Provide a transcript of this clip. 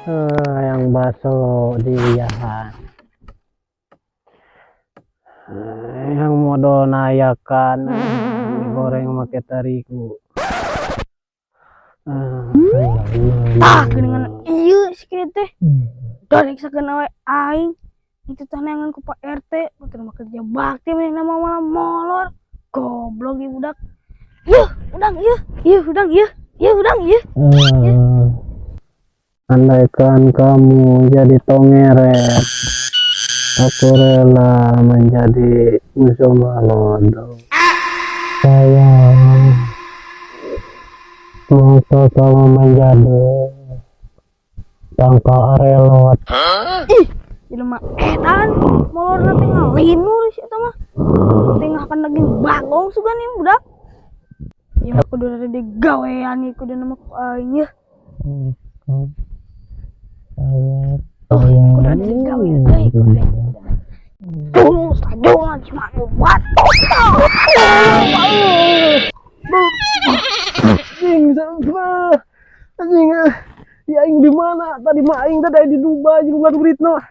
Yang baso diuyahan. Yang modol nayakan digoreng make terigu. Ah, geuningan ieu si kieu teh. Darek sakeuna we aing. Itu teh neangan ku Pak RT, batur mah kerja bakti manehna mah malah molor. Goblok ieu budak. Yeuh, udang ieu. Yeuh, udang ieu. Yeuh, udang ieu. Andaikan kamu jadi tongeret, aku rela menjadi musuh malodo. Sayang, masa kamu menjadi tangkal arelot? Ih, jelema edan molorna teh ngalinur si eta mah. Tengah kan daging bagong sugan ieu budak. Ieu mah kudu ada digawean ieu, kudu nama ku aing yeuh. Oh, kudu ada digawean euy ku aing. Tunggu sajongan si Mak batok. Anjing, sama anjing, ah. Ya, aing di mana? Tadi mah aing tadi di Dubai jeung ulah duitna.